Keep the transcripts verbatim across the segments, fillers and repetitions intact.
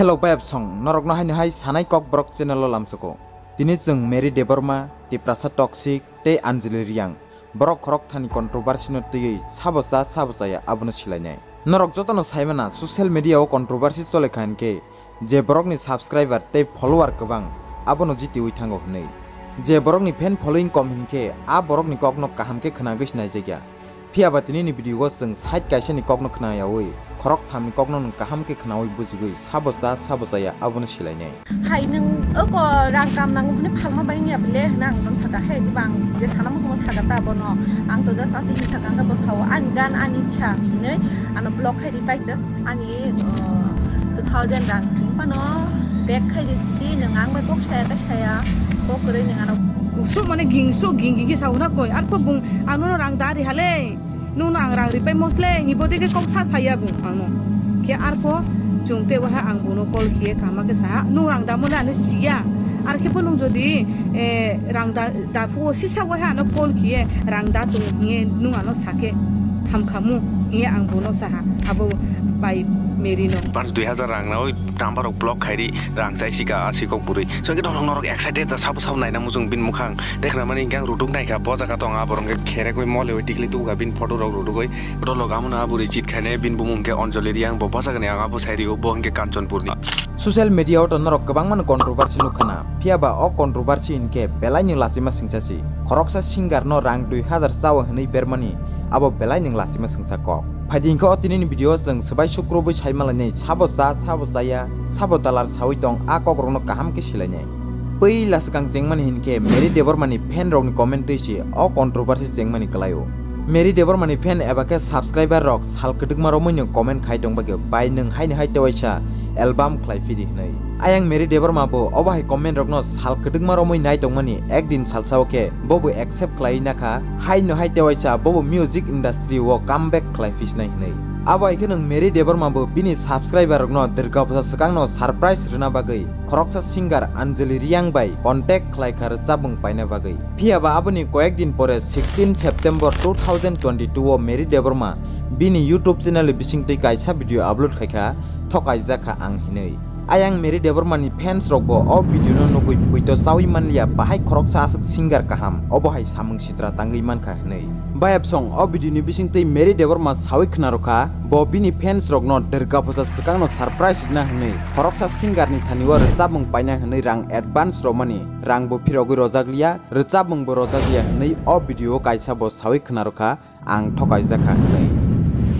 Hello bayapsong, norokno haino hai sanai kokborok channel o lamsugo. Tini chwng Mary Debbarma, Tiprasa Toxic tei Anjali Reang borok khorokthani controversy no twiwi sabo cha sabo chaya abono silainai. Norok jotono saimana social media o controversy chole kha hinkhe je borokni subscriber tei follower kwbang abono jitiwi thango hwnwi. Je borokni fan following kom hinkhe a borokni kokno kaham khe khwnagwi sinaijakya. Phiya ba tini ni video o chwng side kaisa ni kokno khwna yaui, khorok tham ni kokno nwng kaham khe khwnaui bujigwi sabo cha sabo chaya abono silainai. Hai nwng oko rang kam nango hwnwi phalma bai wngya bele hwnwi ang bono sakha, hai diba ang je sana muchungo sakha ta bono. Ang to just atwi hinwi sakha, ang bo sao ani gan ani ichha hinwi ano block khai di pai just ani, uh, two thousand rang sing phano back khai di sidi nwng ang bai kok saya ta saya kok kwrwi nwng ano. Usuk mane gingsuk ging ging khe sao na koi, arpho bung ano rang dari hale. Nwngno ang rang ripai mosle, ni bodei khe kok sa saya bung angno. Khe arpho chwng tei waha ang bono call khiye kama khe saha, "Nwng rang da mole ano siya." Ar khe bo nwng jodi, eh, rang da, da phuo sisa waha ano call khiye, "Rang da tong," hiye nwng ano sakhe hamkhamu hiye ang bono saha, abo bai Mary no. Pans dui hazar rang na oi number rok block khairi rang chai sika a sikok bwrwi. So khe norok norok excited da sabo sabo naina muchung bin mukhang. Dekhna mani hingke ang rutuk naikha, bo jaga tong a borok hingke kherekwi mole oi tikli tubuka bini photo rok rutukoi. Photo rok amo na bwrwi chit khaine bini bumung hingke Anjali Reang, bo bwsakni ang abo sai rio, bo hingke Kanchanpurni. Social media o to norok kwbangmano controversy nukha na, phiya ba o controversy hingke belai ni lachima singsa si. Khoroksa singer no rang dui hazar chawi hwnwi bermani abo belai ni lachima singsa kok. Phaidi hingke o tini ni video o chwng swbai sukrubwi sai malainai, sabo cha, sabo chaya, sabo dalar sawi tong, a kok rokno kaham khe silainai. Puila swkang chengmani hinkhe Mary Debbarma ni fan rokni comment twi se o controversy chengmani kwlaio. Mary Debbarma ni fan eba khe subscriber rok sal kwdwkma romwi no comment khai tong bagwi bai nwng haino hai tewaisa album khlai phidi hwnwi. Ayang Mary Debbarma bo obo hai comment rokno sal kwdwkma romwi nai tongmani ekdin salsa o khe bobo accept khlai nakha, haino hai tewaisa bobo music industry o comeback khlai phisnai hwnwi. Abo hai khe nwng Mary Debbarma bo bini subscriber rokno Durga Puja swkangno surprise rwna bagwi khoroksa singer Anjali Reang bai contact khlai kha rwchapmung paina bagwi. Phiya ba aboni koyek din pore sixteen September two thousand twenty-two o Mary Debbarma bini YouTube channel ni bisingtwi kaisa video upload khai kha, "Thokaijak kha ang" hinwi. Ayang Mary Debbarma ni fans rok bo o video no nugwi poito chawi manliya, bahai khoroksa aswk singer kaham, obo hai samung sitra tangwi mankha hinwi. Bayapsong o video ni bisingtwi Mary Debbarma sawi khna rwkha, bo bini fans rok no Durga Puja swkang no surprise rwna hinwi khoroksa singer ni thani o rwchapmung paina hinwi rang advance romani rang bo phirogwi rojak liya, rwchapmung bo rojak liya hinwi o video o kaisa bo sawi khna rwkha. Ang thokaijak kha hinwi.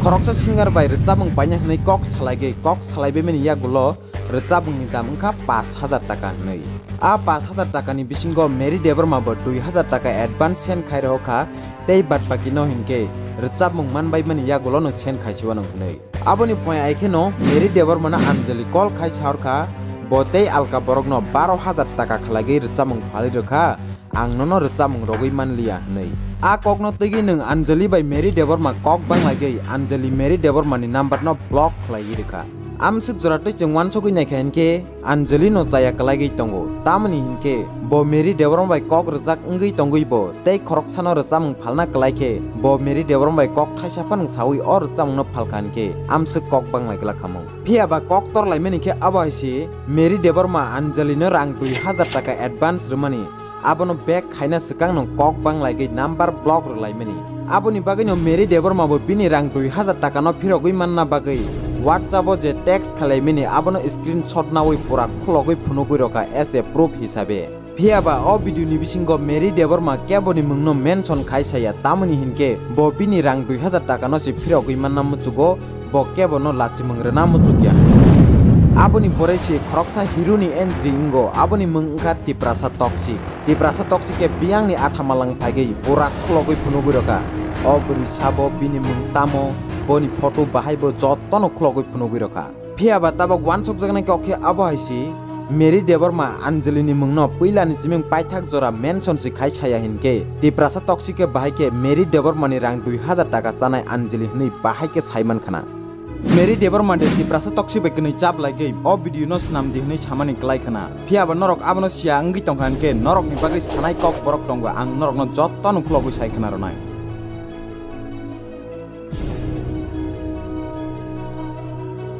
Khoroksa singer bai rwchapmung paina hinwi kok salaigwi, kok salaibaimani yagulo rwchapmungni dam wngkha pash hajar taka hinwi. A pash hajar takani bisingo Mary Debbarma bo dui hajar taka advance send khai rw kha, tei bad bakino hinkhe rwchapmung manbaimani yagulono send khai siwano hinwi. Aboni poi ai kheno Mary Debbarmano Anjali call khai sa rw kha, bo tei alka borokno baro hajar taka khwlaigwi rwchapmung phalwi rw kha. Ang nono rwchapmung rogwi manliya hinwi. A kokno twigwi nwng Anjali bai Mary Debbarma kok banglaigwi Anjali Mary Debbarma ni number no block khlaiwi rwkha. Amswk jora twi chwng uansugwi naikha hinkhe Anjali no chaya kwlaigwi tongo. Tamoni hinkhe bo Mary Debbarma bai kok rwjak wngwi tongwi bo tei khoroksano rwchapmung phalna kwlai khe bo Mary Debbarma bai kok thaisa phano sawi o rwchapmung no phalkha hinkhe amswk kok banglai glak khamung. Phiya ba kok torlaimani khe abo hai se Mary Debbarma Anjali no rang dui hajar taka advance rwmani. Abono back khaina swkang no kok banglaigwi number block rwlaimani. Aboni bagwino Mary Debbarma bo bini rang dui hajar taka no phirogwi manna bagwi WhatsApp o je text khwlaimani abono screenshot nawi pura khulogwi phunugwi rwkha as a proof hisabe. Phiya ba o video ni bisingo Mary Debbarma keboni mungno mention khai saya, tamoni hinkhe bo bini rang dui hajar taka no se phirogwi manna muchugo. Bo kebono lachimung rwna muchukya. Aboni pore se khoroksa hero ni entry wngo, aboni mung wngkha Tiprasa Toxic. Tiprasa Toxic khe biyang ni athama lang phaigwi pura khulogwi phunugwi rwkha. O bwrwi sabo bini mung tamo, boni photo bahai bo jotono khulogwi phunugwi rwkha. Phiya ba tabok uansukjaknai kok khe abo hai se, Mary Debbarma Anjali ni mungno puila ni siming paithak jora mention se khai saya hinkhe, Tiprasa Toxic khe bahai khe Mary Debbarma ni rang dui hajar taka chanai Anjali hinwi bahai khe sai man khana. Mary Debbarma de Tiprasa Toxic bai kwnwi chap lai khe o video no swnam di hinwi samani kwlai khana. Phiya ba norok abono siya wngwi tongkha hinkhe norok ni bagwi sanai kok borok tongo, ang norok no jotono khulogwi sai khna rwnai.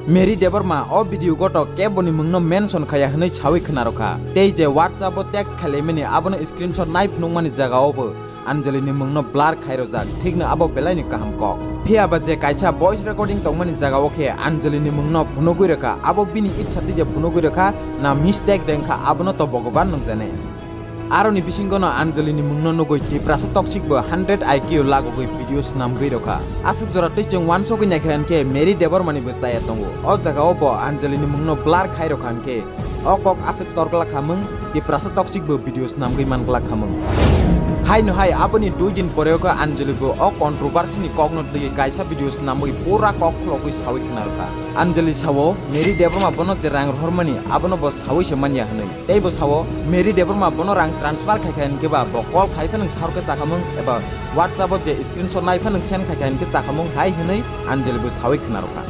Mary Debbarma o video goto keboni mungno mention khaya hwnwi sawi khwnarokha. Tei je WhatsApp o text khailaimani abono screenshot nai phunukmani jagao bo Anjali ni mungno blur khai rojak, thikno abo belai ni kaham kok. Phiya ba je kaisa voice recording tongmani jagao khe Anjali ni mungno phunugwi rwkha, abo bini ichha twi je phunugwi rwkha na mistake de wngkha abono to Bhogoban nungjani. Aroni bisingo no Anjali ni mungno nugwi Tiprasa toxic bo hundred I Q lagogwi video snamgwi rokha. Aswk jora twi chwng wansogwi naikha hinkhe Mary Debbarma ni bo chaya tongo. O jagao bo Anjali ni mungno blur khai rokha hinkhe o kok aswk tor glak khamung, Tiprasa toxic bo video snamgwi man glak khamung. Haino hai aboni dui din poreo khe Anjali bo o controversy ni kokno twi kaisa video snamgwi pura kok khulogwi sawi khna rokha. Anjali sao, Mary Debbarma bono je rang rohormani abono bo sawi se manya hwnwi. Tei bo sao, Mary Debbarma bono rang transfer khai kha hinkhe ba bo call khai phano sahor khe chakhamung eba WhatsApp o je screenshot nai phano send khai kha hinkhe chakhamung hai hwnwi Anjali bo sawi khna rokha.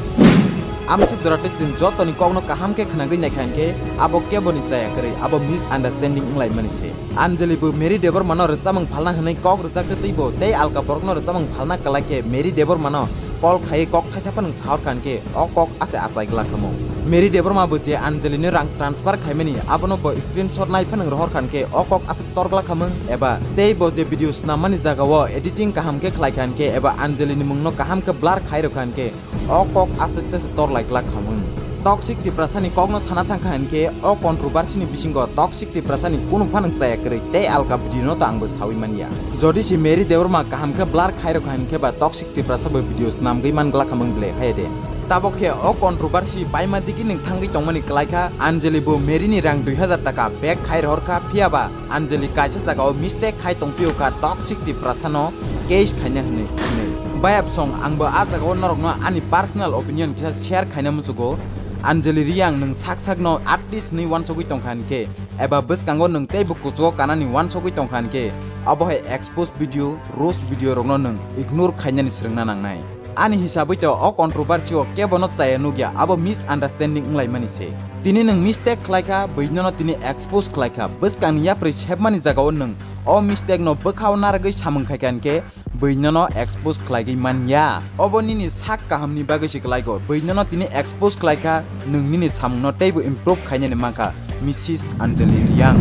Amswk jora tei chwng jotoni kokno kaham khe khnagwi naikha hinkhe abo keboni chaya kwrwi, abo misunderstanding wnglaimani se. Anjali bo Mary Debbarma no rwchapmung phalna hwnwi kok rwjak khe twibo tei alka borokno rwchapmung phalna kwlai khe Mary Debbarma no call khaiwi kok thaisa phano sahor kha hinkhe o kok ase achai glak khamung. Mary Debbarma bo je Anjali ni rang transfer khaimani abono bo screenshot nai phano rohor kha hinkhe o kok aswk tor glak khamung eba tei bo je video snammani jagao editing kaham khe khlai kha hinkhe eba Anjali ni mungno kaham khe blur khai rokha hinkhe o kok aswk tei se tor lai glak khamung. Toxic Tiprasa ni kokno sana thang kha hinkhe o controversy ni bisingo Toxic Tiprasa ni kunu phanang chaya kwrwi tei alka video no to ang bo sawi manya. Jodi se Mary Debbarma kaham khe blur khai rokha hinkhe ba Toxic Tiprasa bo video snamgwi man glak khamung ble hai de. Tabok khe o controversy paima digi ning thangwi tongmani kwlai kha, Anjali bo Mary ni rang dui hazar taka back khai rohor kha, phiya ba Anjali kaisa jagao mistake khai tongphio kha Toxic Tiprasa no case khaina hwnwi hwnwi. Bayapsong ang bo a jagao norokno ani personal opinion kisa share khaina muchugo. Anjali Reang nwng sak sakno artist hwnwi wansogwi tongkha hinkhe eba bwskango nwng teibo kuchugo kanani wansogwi tongkha hinkhe abo hai expose video, roast video rokno nwng ignore khainani swrwngna nangnai. Ani hisabwi to o controversy o kebono chaya nukya, abo misunderstanding wnglaimani se. Tini nwng mistake khlaikha, buinono tini expose khlaikha, bwskangni yapri sepmani jagao nwng o mistake no bwkhao narwgwi samung khaikha hinkhe buinono expose khlaigwi manya. Obo nini sak kahamni bagwi se kwlaigo, buinono tini expose khlaikha, nwng nini samungno teibo improve khainani mankha. Missus Anjali Reang.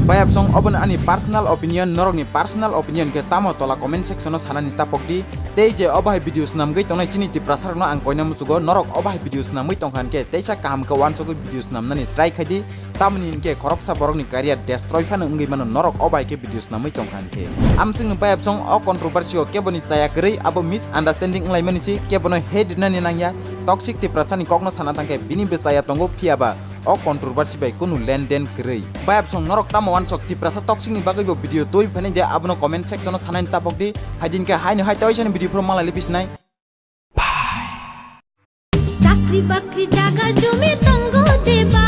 Bayapsong obono ani personal opinion, norokni personal opinion khe tamo tola comment section o sanani tapok di. Tei je obo hai video snamgwi tongnai chini Tiprasa rokno ang koina muchugo, norok obo hai video snamgwi tongkha hinkhe teisa kaham khe wansogwi video snamnani try khai di. Tamoni hinkhe khoroksa borokni career destroy phano wngwi mano norok obo hai khe video snamwi tongkha hinkhe. Amswkni bayapsong o controversy o keboni chaya kwrwi abo misunderstanding wnglaimani se kebono hate rinani nangya. Toxic Tiprasa ni kokno sana thangkhe bini bwchaya tongo phiya ba o controversy bai kunu lenden kwrwi. Bayapsong norok tamo wansok Tiprasa Toxic ni bagwi bo video twi phainai de abono comment section o sanani tapok di. Haidin khe haino hai toisani video phuru malai lipisnai. Chakri bakri jaga jumi tongo de ba.